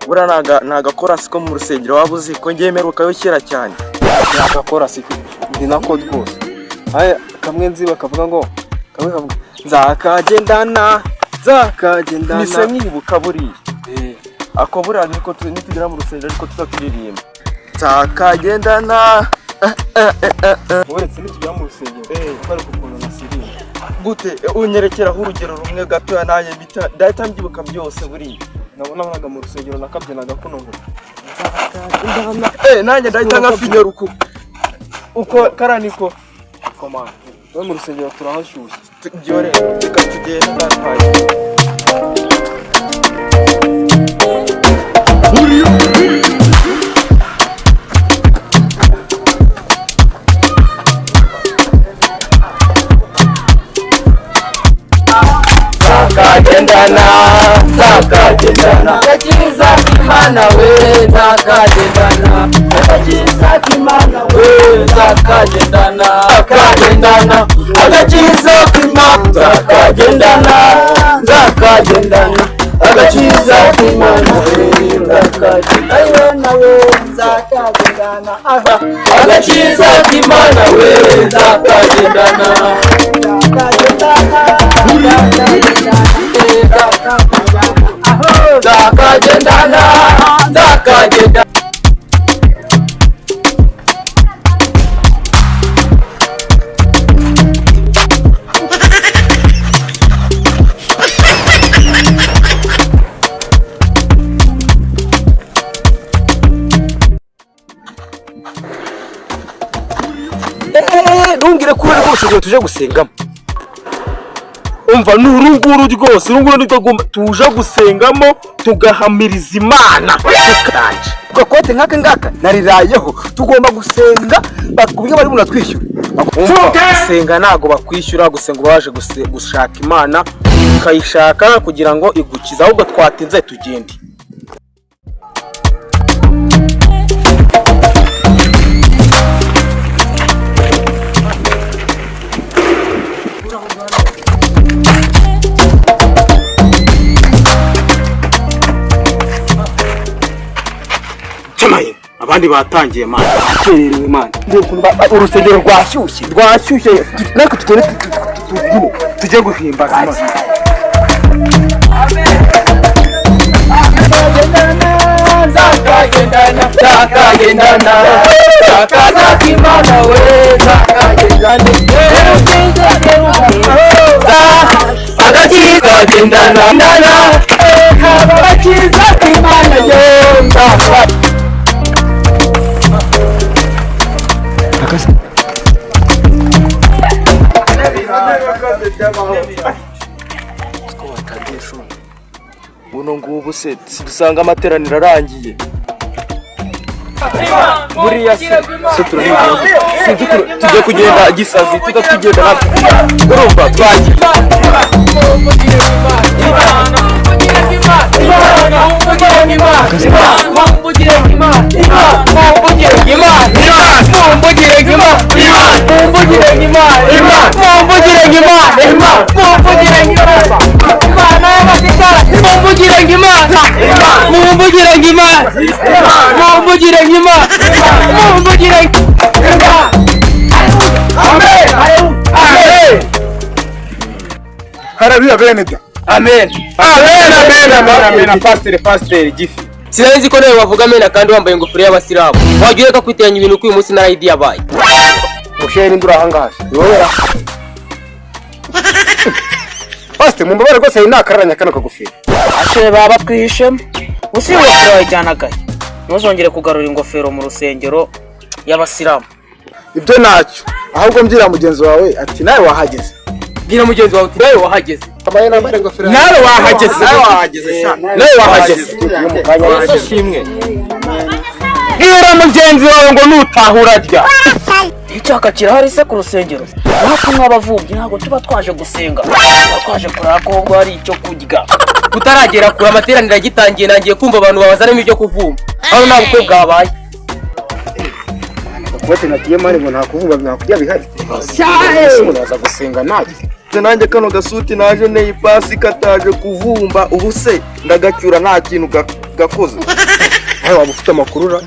Buriya ni agakorasi ko mu rusengero, waba uzi ko ngiye mperukayo kera cyane. Ni agakorasi ndi nako rwose. Aya kamwe nzi bakavuga ngo, kamwe kavuga nzakagendana, nzakagendana. Mise mwibuka buriya. Eh. Ako buriya niko nitugera mu rusengero ariko tuzaturirimba nzakagendana. Uretse nitugera mu rusengero kuko ariko ukuntu nasirimba. Gute? Unyerekeraho urugero rumwe gatoya, nanjye ndahita mbyibuka byose buriya. Nabonaga mu rusengero nakabyinaga kuno ngo Eh, nanjye ndahita nkafinyora uku uko kariya niko. Komana we, mu rusengero turahashyushye. Byore, reka tugende ndatwaye. Nzakagendana, nzakagendana agakiza k'Imana we, nzakagendana agakiza k'Imana we, nzakagendana, nzakagendana agakiza k'Imana, nzakagendana, nzakagendana agakiza k'Imana we, nzakagendana we, nzakagendana agakiza k'Imana we, nzakagendana, nzakagendana, nzakagendana. Ntumbwire ko uri rwose ngo tuje gusengamo. Umva, ni uru nguru rwose, uru nguru nirwo tuje gusengamo, tugahamiriza Imana tukanje. Gakote nk'aka ngaka narirayeho, tugomba gusenga bakubwiye bari bunatwishyura. Umva, gusenga ntago bakwishyura, gusenga uba waje gushaka Imana, ukayishaka kugira ngo igukize. Ahubwo twatinze, tugende. Cyamaye abandi batangiye, mana. Kererewe, mana. Ndeba ukuntu urusengero rwashyushye, rwashyushye, natwe tugende tubyine. Tujye guhimbaza Imana. Nzakagendana, nzakagendana agakiza k'Imana we, nzakagendana agakiza gendana ndana agakiza k'Imana yo, nzaka. Ko batangiye shuri buno ngubu se, dusanga amateraniro arangiye buriya se? Se turahiga, sinzi ukuntu tujya kugenda gisazi, tujya tugenda natwe, urumva twagiye. Harabiya bene da. Amen. Amen, amen, amen, amen. Pasiteri, pasiteri gifi. Sinari ko nawe wavuga amena kandi wambaye ingofero y'abasilamu. Wajya ureka kwiteranya ibintu ko uyu munsi nta ID yabaye. Mushere, ndura ahangaha ni wowe ra? Pasiteri, mumbabare rwose, hari nakararanya kano kagofero. Ashe baba batwihishemo gusa, iyo ngofero wayijyanagaye. Ntuzongere kugarura ingofero mu rusengero y'abasilamu. Ibyo ntacyo, ahubwo mbwira mugenzi wawe ati nawe wahageze. Bwira mugenzi wawe uti nawe wahageze. Ambaye nambaye ingofero. Nawe wahageze. Nawe wahageze sha. Nawe wahageze. Shimwe. Bwira mugenzi wawe ngo nutaha urarya. Icyaka kirahari se ku rusengero? Natwe nk'abavumbyi ntabwo tuba twaje gusenga, tuba twaje kureba ko ahubwo hari icyo kurya. Utaragera kure, amateraniro agitangiye nangiye kumva abantu babazanamo ibyo kuvumba. Hano nta bukwe bwabaye. Gakote nagiye mani ngo nta kuvuga, nta kurya bihari. Ese umuntu aza gusenga ntacyo? Nanjye kano gasuti naje neye ipasi kataje kuvumba, ubu se ndagacyura nta kintu Gakuze. Nawe waba ufite amakuru ra?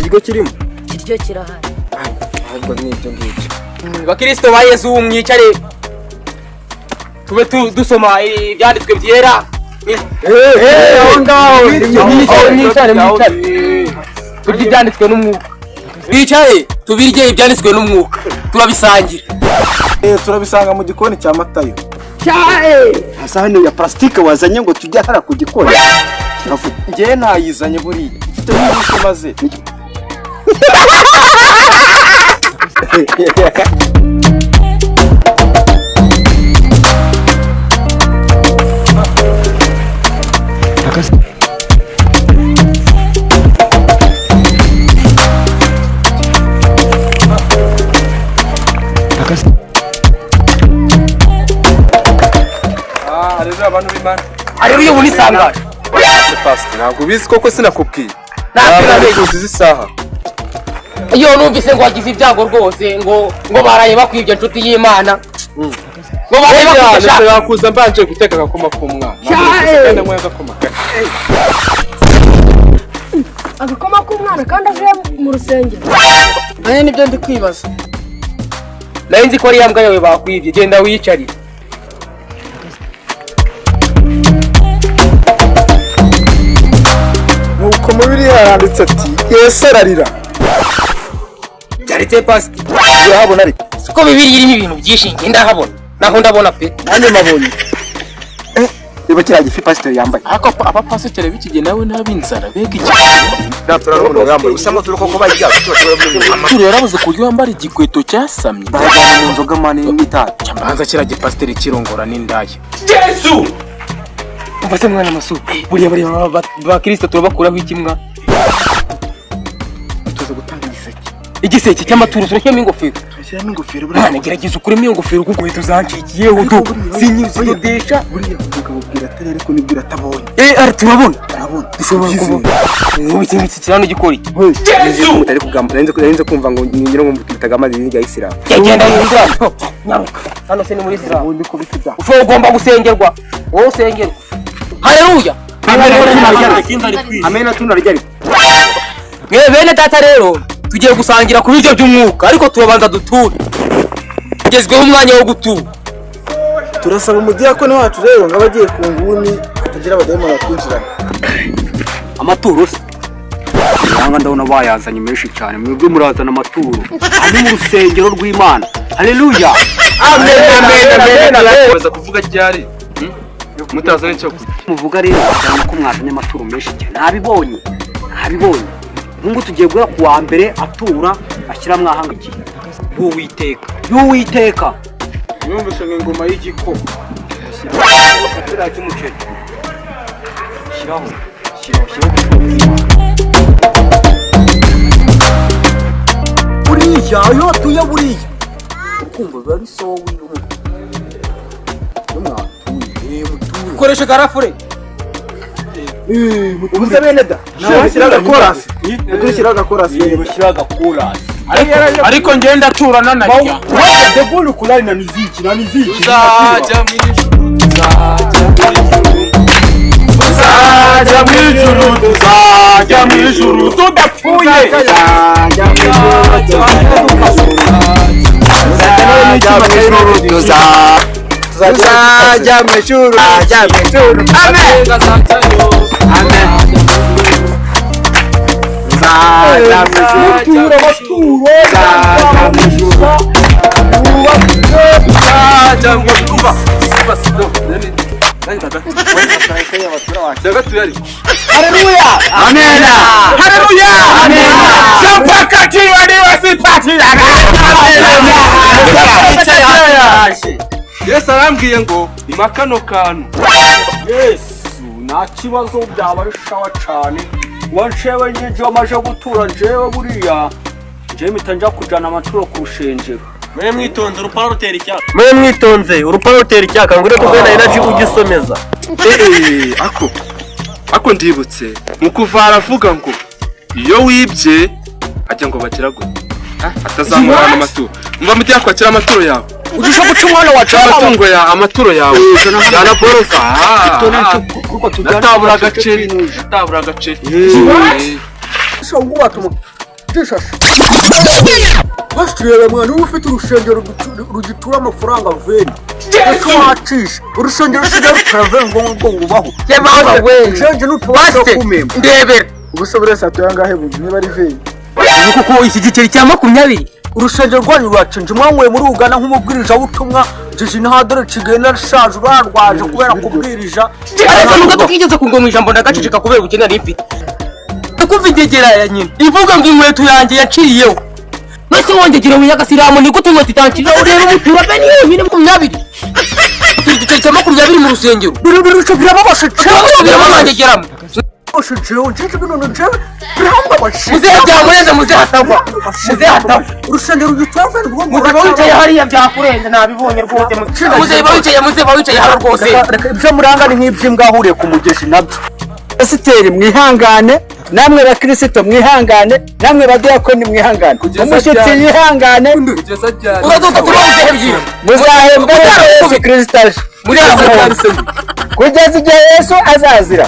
Ikigo kirimo? Ikiryo kirahari. Ahubwo ni ibyo ngibyo. Bakristo ba Yesu, mwicare tube dusoma ibyanditswe byera. Aho ngaho. Mwicare, mwicare, mwicare, turye ibyanditswe n'umwuka. Twicare tubirye ibyanditswe n'umwuka, turabisangira. Turabisanga mu gikoni cya Matayo. Isahani ya plastique wazanye ngo tujye hara ku gikoni. Kiravuga. Njyewe ntayizanye buriya. Mfite n'ibishe maze. Haleluya abantu b'Imana. Haleluya, ubu nisangaje. Pastor, ntabwo ubizi koko sinakubwiye. Ntabwo nabeshye. Uzize isaha. Iyo numvise ngo wagize ibyago rwose, ngo baraye bakwibye, inshuti y'Imana, ngo baraye bakwibye sha. Nashaka kuza mbanje guteka agakoma k'umwana. Kandi anywa agakoma gake. Agakoma k'umwana kandi avuye mu rusengero? Nanjye nibyo ndi kwibaza. Nari nzi ko ari ya mbwa yawe bakwibye. Genda wiyicarire. Nuko mu Bibiliya haranditse ati Yesu ararira. Byanditse, pastor? Urahabona ariko. Siko Bibiliya irimo ibintu byinshi, njye ndahabona naho ndabona pe. Nanjye mabonye. Reba kiriya gifi pasiteri yambaye. Ariko abapasiteri b'iki gihe nawe n'ab'inzara bega iki. Turabona yambaye. Usanga turi koko bajya. Amaturo yarabuze ku buryo wambara igikweto cyasamye. Barajyana mu nzoga man n'itabi. Cyambanza kiriya gipasiteri kirongora n'indaya. Yesu! Umva se mwana masu, buriya bariya ba Kristo turabakuraho iki mwa? Tuza gutanga igiseke. Igiseke cy'amaturo turashyiramo ingofero. Turashyiramo ingofero buriya. Mwana, gerageza ukuremo iyo ngofero kuko inkweto zancikiyeho tu. Sinyuzidodesha. Buriya umugabo bwira atari ariko nibwira atabonye. Ari turabona. Turabona. Dushobora kubona. Ubu iki ngiki kirano gikora iki? Mutari kugamba. Narinze kumva ngo ngira ngo mutagama idini rya Islam. Genda yinjira. Nyaruka. Hano se ni muri Islam. Ubundi ko bifite. Ushobora ugomba gusengerwa. Wowe usengerwa. Haleluya. Amena tunarya ariko. Mwe bene data rero, tugiye gusangira ku biryo by'umwuka, ariko turabanza duture. Tugezweho umwanya wo gutura. Turasaba umudiyakoni wacu rero ngo abe agiye ku nguni hatagira abadayimoni batwinjirana. Amaturo se yanga ndabona bayazanye menshi cyane. Mwebwe murazana amaturo hano mu rusengero rw'Imana. Haleluya. Amen, amen, amen, amen. Baza kuvuga ryari? Mutazana icyo kurya. Muvuga rero cyane ko mwazanye amaturo menshi cyane. Nabibonye, nabibonye. Nkungu tugiye guhera ku wa mbere atura ashyira mwahangayikiye y'Uwiteka, y'Uwiteka. Numvise ngo ingoma y'igikoma. Kiriya cy'umuceri shyiraho, shyiraho, shyiraho. Buriya iyo watuye, buriya ukumva biba ari so wiwe iyo mwatuye, mutuye. Koresha garafure. Ubuze bene da. Dushyiraho agakorasi. Dushyiraho agakorasi bene da. Bashyiraho agakorasi. Ariko ngenda turana narya. Debole kulali na miziki na miziki. Tuzajya mu ijuru, tuzajya mu ijuru, tuzajya mu ijuru, tuzajya mu ijuru tudapfuye. Tuzajya mu ijuru, tuzajya mu ijuru, tuzajya mu ijuru. Amen. Amen. Tuzajya mu ijuru. Tuzajya mu ijuru. Tuzajya mu ijuru. Ndagatuye ariko. Haleluya. Amen. Haleluya. Amen. Sampakati wali wasipati. Yesu arambwiye ngo ima kano kantu. Yesu, nta kibazo, byaba ari sawa cyane. Wa njewe ngejo amaje gutura, njewe buriya njewe mpita nja kujana amaturo ku rusengero. Mwe mwitonze, urupara rutera icyaka. Mwe mwitonze, urupara rutera icyaka. Ngwino tuguhe na energy ugisomeza. Ako ndibutse mu kuva aravuga ngo iyo wibye ajya ngo bagira gute atazamura amaturo. Mva muti yakwakira amaturo yawe. Ugisha guca umwana wacu. Amatungo ya amaturo yawe jana borosa. Natabura agaceri, natabura agaceri. Shongu watuma jishasha. Bashireba mwana uba ufite urusengero rugitura amafaranga veni. Ese wacisha urusengero rusigaye rukora veni ngo ngo ngubaho. Urusengero n'utubasha kumemba. Ndebera. Ubuse buri wese atuye angahe bundi niba ari veni? Kuko iki giceri cya 20. Urusengero rwanyu ruracinje mwanyweye muri Uganda nk'umubwiriza w'ubutumwa jiji ntadore kigenda rashaje urarwaje kubera kubwirija. Ariko nubwo tukigeze kungwa mu ijambo ndagaceceka kubera ubukene nari mfite. Kumva ingegera ya nyina ivuga ngo inkweto yanjye yaciyeho. Nose wongegera mu nyagasiramu ni gute inkweto itancira ureba umutura bene yonyine 20. Turi igiceri cya 20 mu rusengero. Birababashe Birababaje birababangegeramo. Muzehe byamurenze, muzehe hatagwa. Muzehe hatagwa. Urusengero rugitura veni ngo Muzehe wicaye hariya byakurenze nabibonye rwose. Muzehe wicaye, muzehe wicaye hano rwose. Ibyo muranga ni nk'iby'imbwa ahuriye ku mugezi nabyo. Pasiteri mwihangane, namwe bakristo mwihangane, namwe badiyakoni mwihangane, umushyitsi yihangane. Uraduka kuba muzehe byira. Muzahembwa na Yesu Kristo aje kugeza igihe Yesu azazira.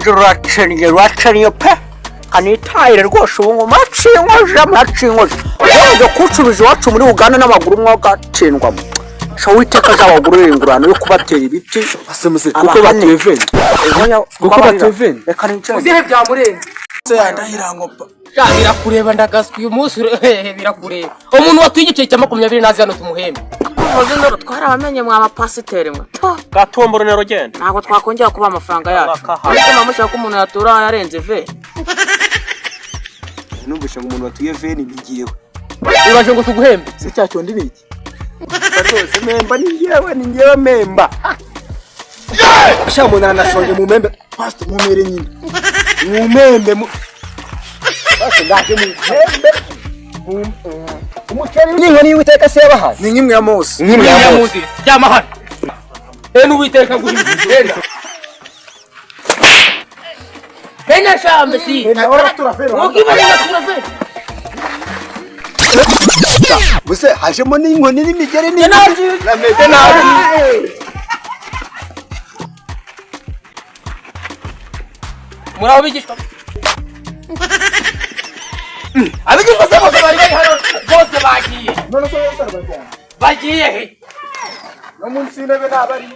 Ruracennye ruracennye pe anitahire rwose ubu ngo macinkoje macinkoje wajya kucuruza iwacu muri Uganda n'amaguru mwagatsindwamo. Sha Uwiteka azabagurira ingurane yo kubatera ibiti. Ase muze kuko batuye veni. Kuko batuye veni. Reka nicare. Muzehe byamurenze. Ndahira ngo pa. Birakureba ndagaswi uyu munsi birakureba. Umuntu watuye igiceri cya 20 nazi hano tumuhembe. Muze ndoro twarabamenye mwa bapasiteri mwe. Gatomboro na rugendo. Ntabwo twakongera kuba amafaranga yacu. Ariko mama ko umuntu yatura yarenze ve. Numvise ngo umuntu watuye veni nigiyewe. Uraje ngo tuguhembe. Se cyacyo ndi biki? Rwose memba ni ngewe, ni ngewe memba. Sha umuntu aranashonje mu membe. Pastor mumere nyine. Mu membe mu Pastor ndaje mu membe. Umuceri n'inkoni y'Uwiteka se yabahaye. Ni nk'imwe ya Mose. Nk'imwe ya Mose. Ryama hano. Ena Uwiteka guhimba. Ena shambe si. Ena uratura veni. Ukibona uratura veni. Buse hajemo n'inkoni n'imigeri n'imigeri. Muri abo bigishwa. Abigishwa se bose bari bari hano bose bagiye. None se bose barajyana. Bagiye he? No munsi y'intebe ntabari.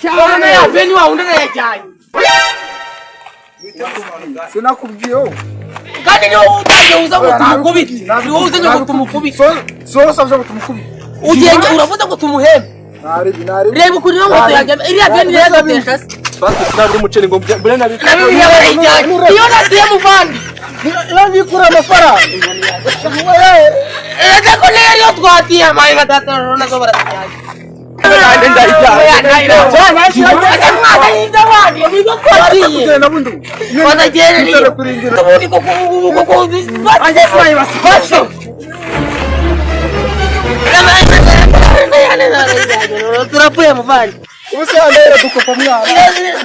None ya veni wa undi yajyanye. Sinakubwiye wowe. Kandi niwe utangiye uza ngo tumukubite. Niwe uzanye ngo tumukubite. So usabye ngo tumukubite. Ugenge uravuze ngo tumuhembe. Naribi naribi. Reba ukuntu iyo moto yajyanye. Iriya veni yadutesha se. Pastor sinabura umuceri ngo mbure nabi. Iyo natuye muvandi. Iyo ngikura amafaranga. Ese ko niyo ariyo twatiye amayi batatu nazo baratujyanye. Turapfuye muvandi. Ubuse yandera dukopa mwana.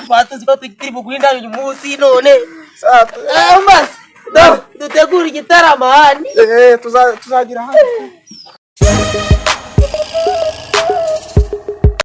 Twatuzi ko turi buguhinda uyu munsi none. Dutegura igitaramo hano. Tuzagira hano.